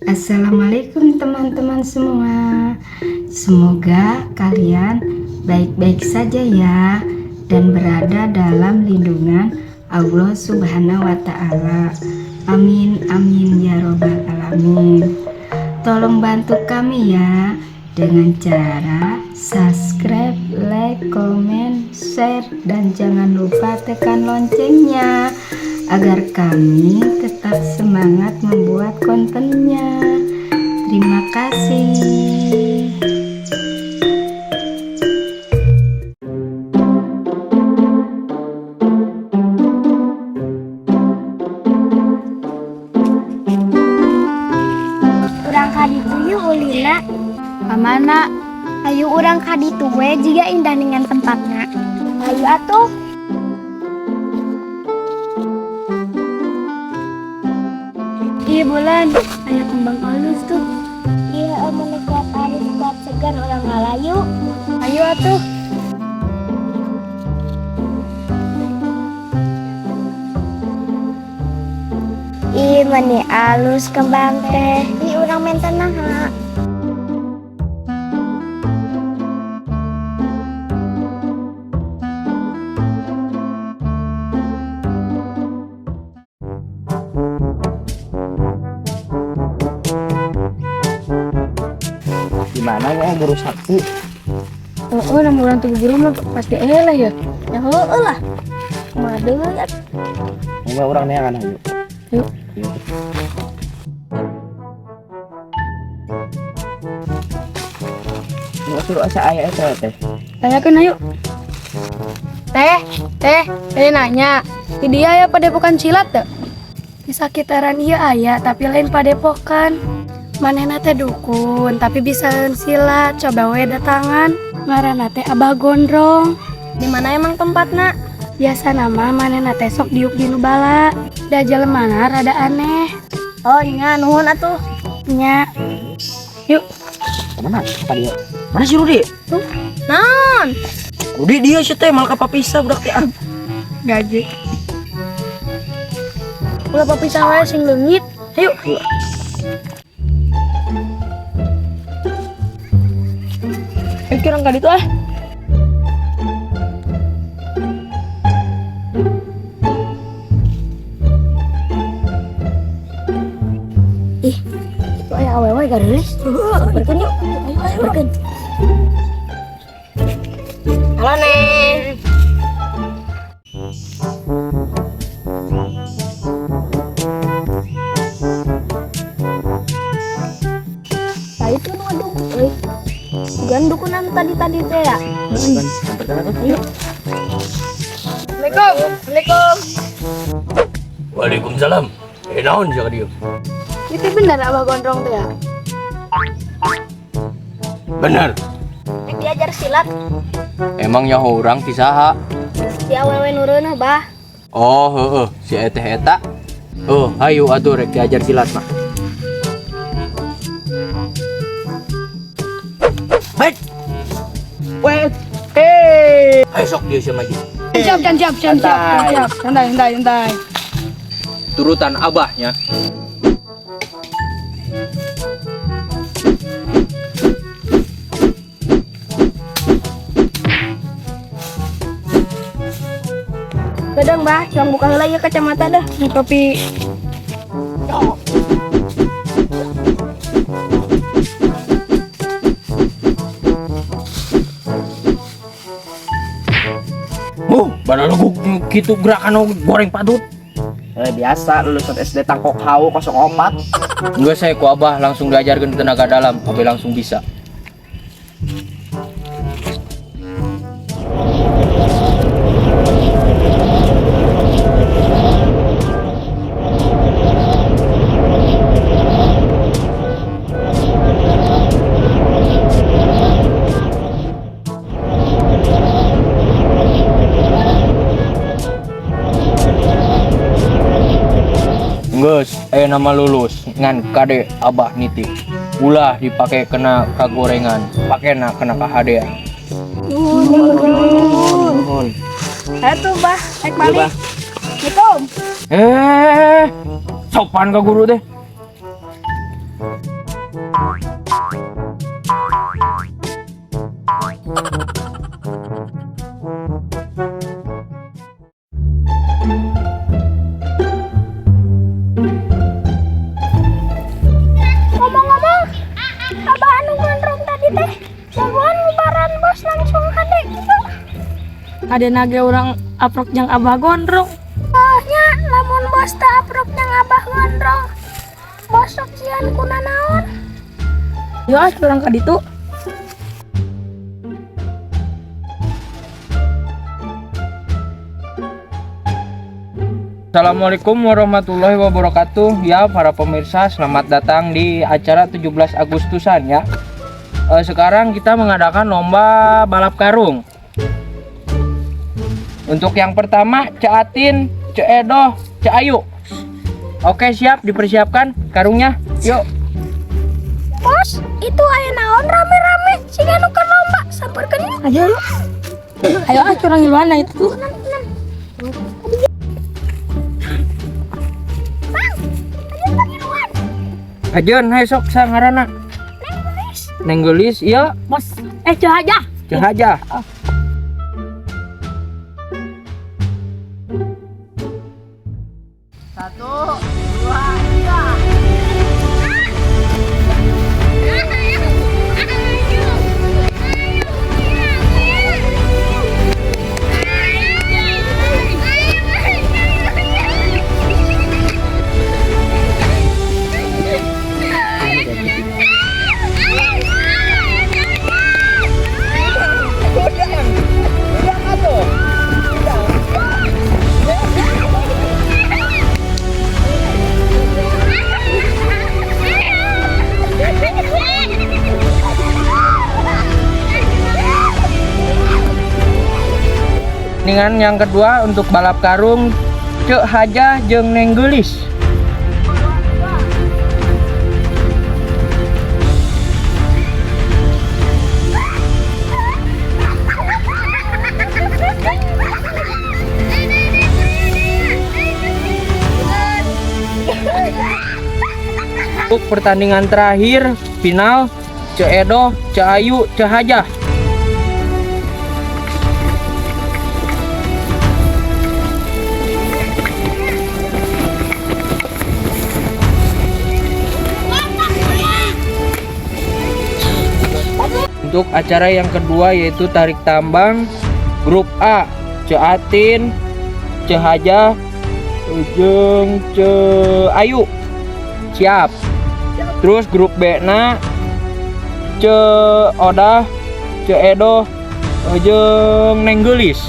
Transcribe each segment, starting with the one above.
Assalamualaikum teman-teman semua. Semoga kalian baik-baik saja ya dan berada dalam lindungan Allah Subhanahu wa Ta'ala. Amin amin ya robbal alamin. Tolong bantu kami ya dengan cara subscribe, like, comment, share, dan jangan lupa tekan loncengnya agar kami tetap semangat membuat kontennya. Terima kasih. Urang ka ditu yuk ulinna. Kamana? Ayo urang ka ditu we, jiga indah dengan tempatna. Ayo atuh. Iya bulan, aya kembang alus tuh. Iya, amun kuat alus kuat segar urang ngala yuk. Ayo atuh. Ih, meni alus kembang teh. Ih, urang menta naha? Di mana ya guru sakti? Oh, nama urang tuh guru mah pasti eleh ya. Ya heueuh lah. Kumaha deui atuh. Enggak, urang neangan ayo. Yuk. Yuk. Nggak suruh asa aya eta teh. Tanyakan ayo. Teh, teh, teh nanya. Di dia ya padepokan silat teh? Di sakitaran iya aya, tapi lain padepokan. Manehna teh dukun, tapi bisa silat. Coba we datangan. Ngaranna teh Abah Gondrong. Di mana emang tempatna? Biasa nama manehna teh sok diuk di nu bala. Da jelemana rada aneh. Oh, nya nuhun atuh. Nya. Yuk. Kemana? Apa dia? Mana si Rudi? Naon? Rudi dia sih teh malah kapapisah budak teh ah. Gaji. Ulah papisah wae sing leungit. Ayo. Eh, kurang ka ditu ah. Ih, itu aya awewe gareulis. Samperkeun yuk. Ayo, samperkeun. Halo, Neng. Nah, itu nu aduh, euy. Bukan dukunan tadi-tadi teh ya? Samperkeun, samperkeun atuh. Yuk. Assalamualaikum. Assalamualaikum. Waalaikumsalam. Eh, naon sia ka dieu? Itu bener Abah Gondrong teh ya? Bener. Rek diajar silat. Emang nyaho urang ti saha? Si awewe nu reuneuh, Bah. Oh, heeh, si eteh eta. Oh, hayu atuh rek diajar silat mah. Baik. Wait. Eh. Ayo sok dieu sia maju. Siap, siap, siap, siap, siap, siap. Santai, santai, santai. Turutan abahnya. Kadang, Bah, cuma buka heula ieu kacamata dah. Ini kopi. Oh, baru gitu gerakan goreng patut. Eh, biasa lulusan SD Tangkok Hau 04. Enggak, saya ku abah langsung diajarkan tenaga dalam, sampai langsung bisa. Geus, aya nama lulus ngan kade abah nitip. Ulah dipake kena kagorengan, pakena kena kahadean. Nuhun. Atuh, Bah, rek balik. Assalamualaikum. Eh, sopan ke guru teh. Ngomong-ngomong, abah anu gondrong tadi teh jagoan ngubaran bos langsung hade gitu. Ada ge urang aprok jang abah gondrong. Oh nya, lamun bos teh aprok jang abah gondrong. Bos sok sieun kuna naon? Yo ah, urang ka ditu. Assalamualaikum warahmatullahi wabarakatuh. Ya, para pemirsa, selamat datang di acara 17 Agustusan ya. Sekarang kita mengadakan lomba balap karung. Untuk yang pertama, Ceu Atin, Ceu Edoh, Ceu Ayu. Oke, siap dipersiapkan karungnya. Yuk. Bos, itu aya naon rame-rame siga nu keur lomba, sampeurkeun yuk. Ayo yuk. Ayo ah, curang ngiluan itu tuh. Bang, ayo pangiluan. Ajeun, hayu sok saha ngaranna? Neng Geulis. Neng Geulis, iya. Bos, eh Ceu Hajah. Ceu Hajah. Satu, dua, tiga. Dengan yang kedua untuk balap karung Ceu Hajah jeung Neng Geulis. Untuk pertandingan terakhir final Ceu Edoh, Ceu Ayu, Ceu Hajah. Untuk acara yang kedua yaitu tarik tambang grup A, Ceu Atin, Ceu Hajah, jeung Ceu Ayu. Siap. Terus grup B na Ceu Odah, Ceu Edoh, jeung Neng Geulis.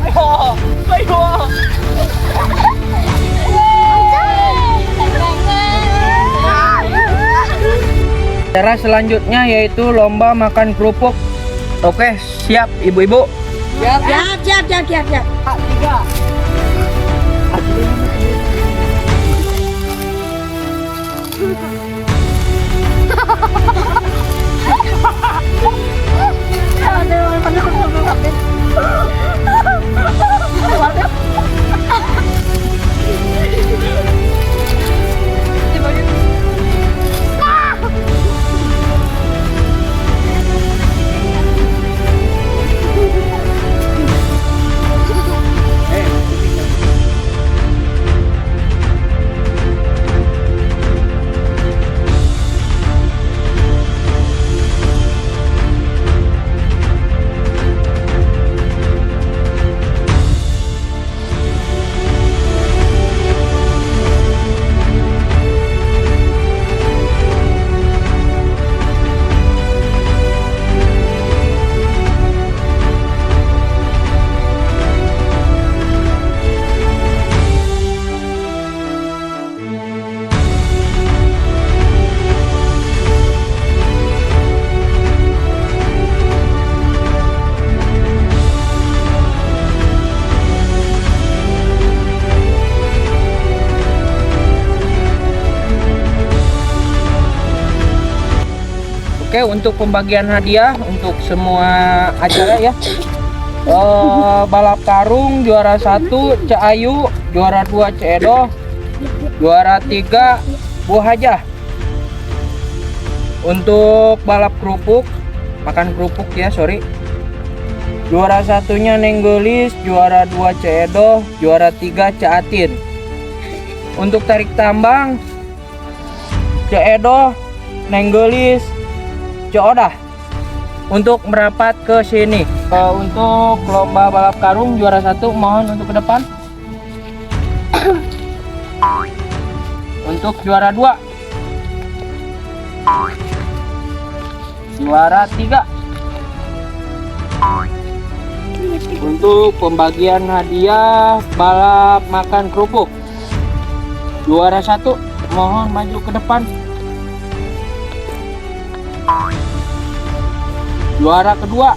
Ayo, ayo. Acara selanjutnya yaitu lomba makan kerupuk. Oke, siap ibu-ibu. Siap. Siap, siap, siap, siap, siap. Tiga. Oke, untuk pembagian hadiah untuk semua acara ya. Balap karung juara 1 Ceu Ayu, juara 2 Ceu Edoh, Juara 3 Bu Hajah. Untuk balap kerupuk, makan kerupuk ya, sorry. Juara satunya Neng Gelis, juara 2 Ceedoh, juara 3 Caatin. Untuk tarik tambang, Ceedoh, Neng Gelis, Ceodah. Untuk merapat ke sini. Untuk lomba balap karung juara 1 mohon untuk ke depan. Untuk juara 2, juara 3. Untuk pembagian hadiah balap makan kerupuk, juara 1 mohon maju ke depan. Juara kedua,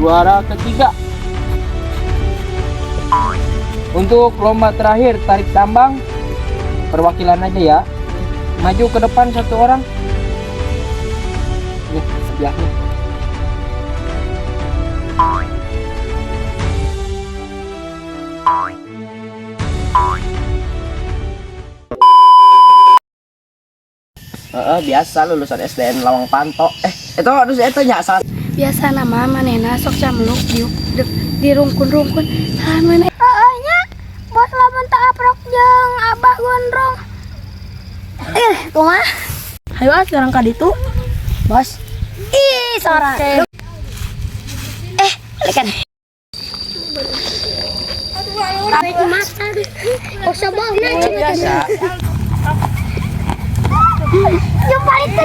juara ketiga. Untuk lomba terakhir tarik tambang, perwakilan aja ya. Maju ke depan satu orang. Nih, hadiahnya. Heeh, biasa lulusan SDN Lawang Panto. Itu harus eta nya salah. Biasa nama manehna sok camluk di rungkun-rungkun. Saha maneh? Heeh nya, bos lamun teu aprok jeung Abah Gondrong. Eh, kumaha? Hayu ah sekarang ka ditu. Bos. Ih, sora. Eh, balikan. Usah bohong. Biasa. Jumpa itu.